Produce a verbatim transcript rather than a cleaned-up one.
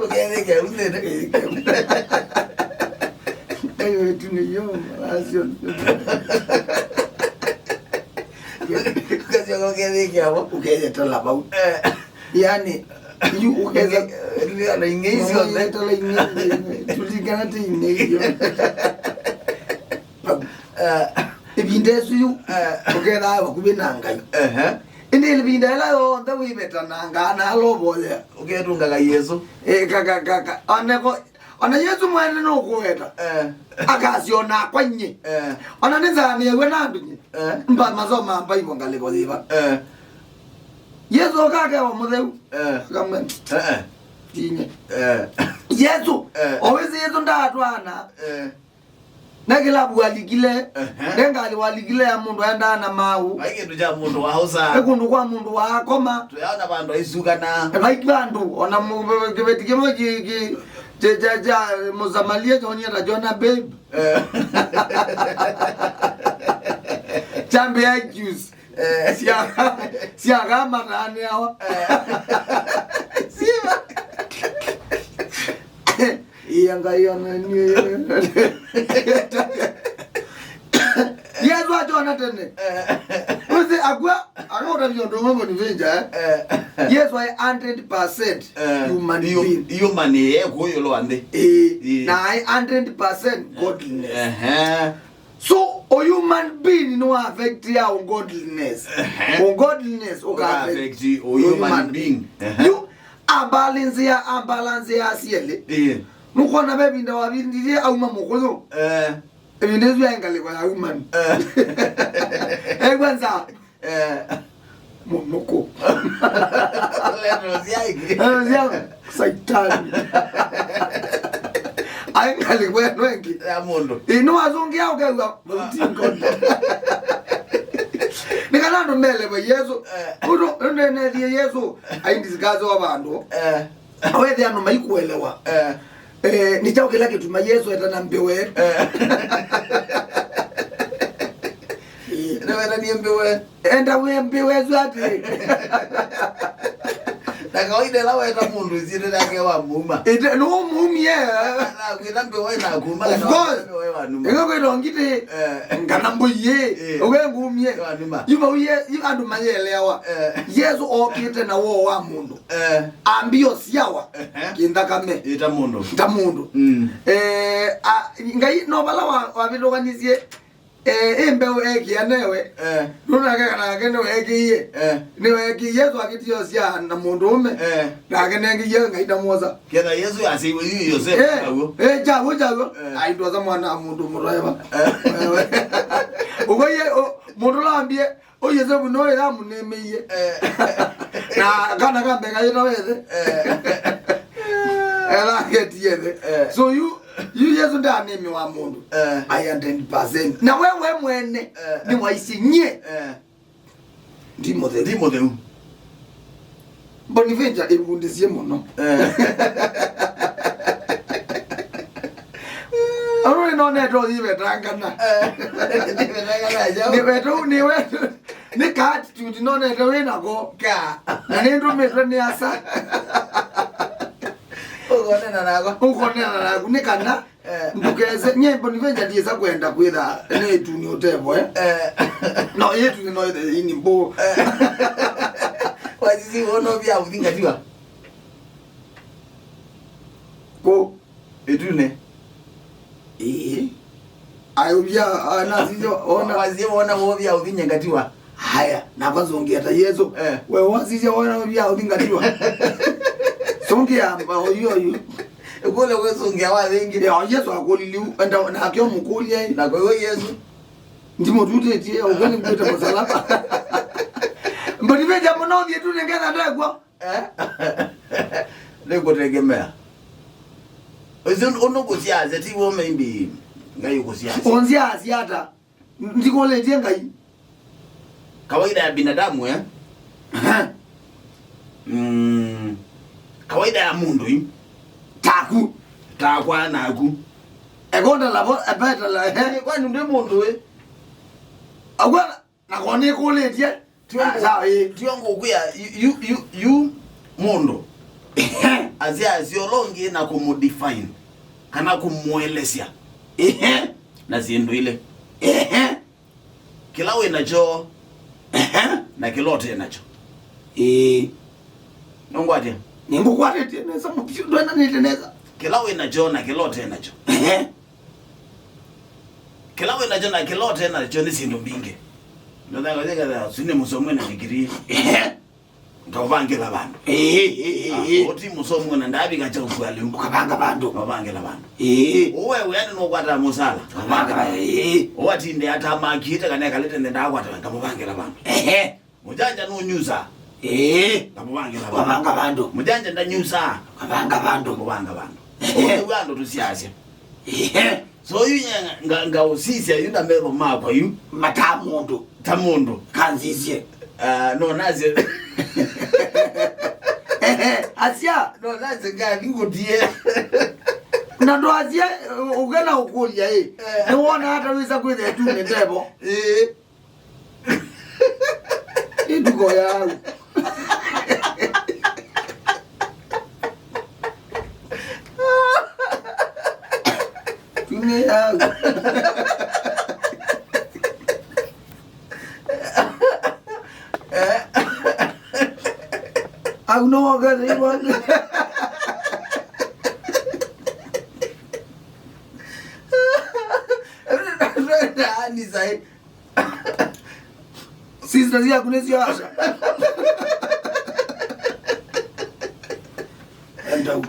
Ũkethĩkĩa ũthĩne. Ayo, ĩtunĩ yo, asyo. Ũkasyoka ũkethĩkĩa vo. Ũkeyetala vau. Eh. Yani, yu ũketha. Ũkethĩkĩa na ing'ei syonthe. Ũketala ing'ei, tũlikana ti ing'ei yo. Eh. Ĩvinda ĩsu yu, eh, ũkethaa vakuvĩ na Ngai. Ehe. Ĩndĩ ĩvinda ĩla yonthe wĩvetanangaa na ala ũvoyea. Ũketungaga Yesũ. Eh, ka, ka, ka, ka. Oneko, ona Yesũ mwene nũkũweta. Eh. Akasya, "Ona akwa nyie." Eh. Ona nĩnzaanĩaw'a na andũ nyie. Eh. Mba masoma mbaivo ngalĩko yĩva. Eh. Yesũ ũkakewa mũtheu. Eh. Akamwĩa, eh, eh, "Ti nyie." Eh. Yesũ, eh, owĩsĩ Yesũ ndaatwaana. Eh. Na kĩlavu walikile, ehe, ne ngalĩ walikile ya mũndũ aendaa na maũ. Vai kĩndũ kya mũndũ wa ũsaa. Nĩ kũndũ kwa mũndũ wa akoma. Tũyaona vandũ aisukana. Vai vandũ, ona mũ-, kĩveti kĩmwe kĩ, kĩ, kya, kya, kya Mũsamalia kyonie ta kyona babe. Eh. Kyambĩa juice. Eh. Sya, sya kama nane awa. Eh. Siva. Iya Ngai ona niĩ. Yesũ akyona tene. Eh. Ũsĩ akwa, akaũtavya ũndũ ũmwe Boniface, eh? Eh. Yesũ aĩ hundred percent, eh, human, hu-, being. Human ye kũyũlũ wa nthĩ. Ĩĩ. Ĩĩ. Na aĩ hundred percent godliness. Ehe. So, o human being nĩ wa affect ya ungodliness. Ehe. Ungodliness ũka affect o human being. Ehe. Yu, a balance ya, a balance ya siele. Ĩĩ. Nũkwona ve vinda wa vindirie auma mũkũyũ. Eh. Ĩvinda ĩsu ya ngalĩko ya human. Eh. Egwa nza. Eh. Mũnũkũ. Leto syake. Leto syake. Saitani. Ai ngalĩ kweno ĩngĩ. Ya mũndũ. Ĩ, nĩwasũngĩa ũkew'a mauti nkondo. Nĩ kana andũ melewe Yesũ. Eh. Ũndũ nĩnethie Yesũ aindisikaze wa vandũ. Eh. Awethe andũ maikuelewa. Eh. Eh, nĩ kyaũ kĩla kĩtuma Yesũ etana mbĩwe? Eh. Nĩwetanie mbĩwe. Enda wĩ mbĩwe ĩsu atĩ. Na kawaida ĩla weta mũndũ ĩsyĩtwa yake wa muuma. Ĩte, nĩ ũmuumie. Na kwĩna mbĩwe na kuma. Of course. Mbĩwe wa numa. Ĩwe kwĩna ngiti. Eh. Ngana mbũi. Eh. Ũwe ngumie. Wa numa. Yu vau ye, yu andũ mayeleawa. Eh. Yesũ okĩte na woo wa mũndũ. Eh. Ambio syawa. Ehe. Kĩnthakame. Ĩta mũndũ. Ta mũndũ. Mm. Eh, a, Ngai no vala wa, wavĩtũkanisye, eh, ĩ mbeũ ekĩa newe. Eh. Nũnake kanake nĩweekĩie. Eh. Nĩweekĩie Yesũ akĩtiosya na mũndũũme. Eh. Nake nengĩie Ngai ndamwosa. Ketha Yesũ asĩiwe yu Yosefu. Eh, kaw'o. Eh, kyaw'o, kyaw'o. Eh. Aitwosa mwana wa mũndũ mũtoeva. Eh. Wewe. Ũkwaiye, ũ-, mũndũ ũla wambie, Ũ Yosevu no ĩla amũnĩmĩie. Eh. Na kana ka mbee kayĩtawa ĩthe. Eh. Ela aketiethe. Eh. So yu, yu Yesũ ndanĩmĩwa mũndũ. Eh. Aya ten percent. Na we, we mwene, eh, nĩwaisye nyie. Eh. Ndi mũtheu. Ndi mũtheu. Boniface ĩvundĩsye mũno. Eh. Ũndũ nĩnonete ũyĩvetangana. Eh. Nĩvetangana, ajabu. Nĩvetũ, nĩwe, nĩ ka attitude nonete wĩ nako. Ka. Na nĩndũmĩtwe nĩ Asa. Ũkonena nakwa. Ũkonena naku, nĩ kana Eh. Ndũkese, nye Boniface ndiĩsa kwenda kwĩtha nĩ ĩtunĩ ũtevoe. Eh. No, ĩtunĩ no ĩthe ini mbũ. Eh. Wasisi wona ũvya ũthingatiwa. Kũ? Ĩtunĩ. Ĩĩ. Ayo vya, anasisyo, ona. Wasisi wona ũvya ũthingatiwa. Haya, na vazũngĩa ta Yesũ. Eh. We wasisya wona vya ũthingatiwa. Sũngĩa mba oyu oyu. Ĩkũlyo kwĩsũngĩa wa vĩngĩ. Ya, Yesũ akũliliu, enda nake ũmũkũlye. Na kwa hiyo Yesũ. Ndimũtutĩtie, ũkwani kwĩta mũsalaba. Mboniface mũno ũthiĩ tu nĩngetha ndekwo. Eh? Nĩkũtegemea. Ũcio ũndũ kũsiasya, ti wo maybe Ngai ũkũsiasya. Ũnsiasya ata? Ndikũlĩtye Ngai. Kawaida ya binadamu, eh? Aha. Mm, kawaida ya mũndũ yu. Taku. Takwa naku. Ekonda lavo, ebetala, eh? Kwani ndi mũndũ, eh? Agwa, nako nĩkũlĩtye. Tio ngũ-, ah, sawa, ĩĩ. Tio ngũkwĩa, yu, yu, yu, yu mũndũ. Ehe. Asya asya ũla ũngĩ na kũmũdefine, kana kũmũelesya. Ehe. Na syĩndũ ilĩ. Ehe. Kĩla wĩ nakyo, ehe, na kĩla ũte nakyo. Ĩĩ. Nũngwatya? Nĩngũkwatĩtye nesa, mũthiũ ndwendanĩte nesa. Kĩla wĩ nakyo na kĩla ũte nakyo. Ehe. Kĩla wĩ nakyo na kĩla ũte nakyo nĩ syĩndũ mbingĩ. Nũthanga thĩkatha, su nĩ mũsomi na degree. Ehe. Ngamũvangĩla vandũ. Ĩĩ, ĩĩ, ĩĩ, ĩĩ. Ah, ũti mũsomi na ndavika kya ũkua lĩu. Ũkavanga vandũ. Ngamũvangĩla vandũ. Ĩĩ. Ũwe wĩanĩ nũkwata mũsala. Ũkavanga vandũ. Ĩĩ. Ũwe atinde atamakĩte kana ekalĩte nĩ ndakwata, ngamũvangĩla vandũ. Ehe. Mũjanja nũnyusa. Ĩĩ. Ngamũvangĩla vandũ. Ũkavanga vandũ. Mũjanja ndanyusa. Ũkavanga vandũ. Ngamũvanga vandũ. Ehe. Ũu nĩw'o andũ tũsiasya. Ehe. So yu nye nga- ngaũsisya yu na metho makwa yu. Mata mũndũ. Ta mũndũ. Kanzisye. Ah, no nasye. Ehe, asya. No nasye ngathi ngũtie. Na ndwasye, ũkena ũkũlya ĩ. Eh. Nĩwona ata wĩsa kwĩthĩa tu nĩ ndevo. Ĩĩ. Ĩtuko yau. Tume yau. Au no wagathĩwa. Ani sai. Sister syaku nĩsyo asha. Enda huko.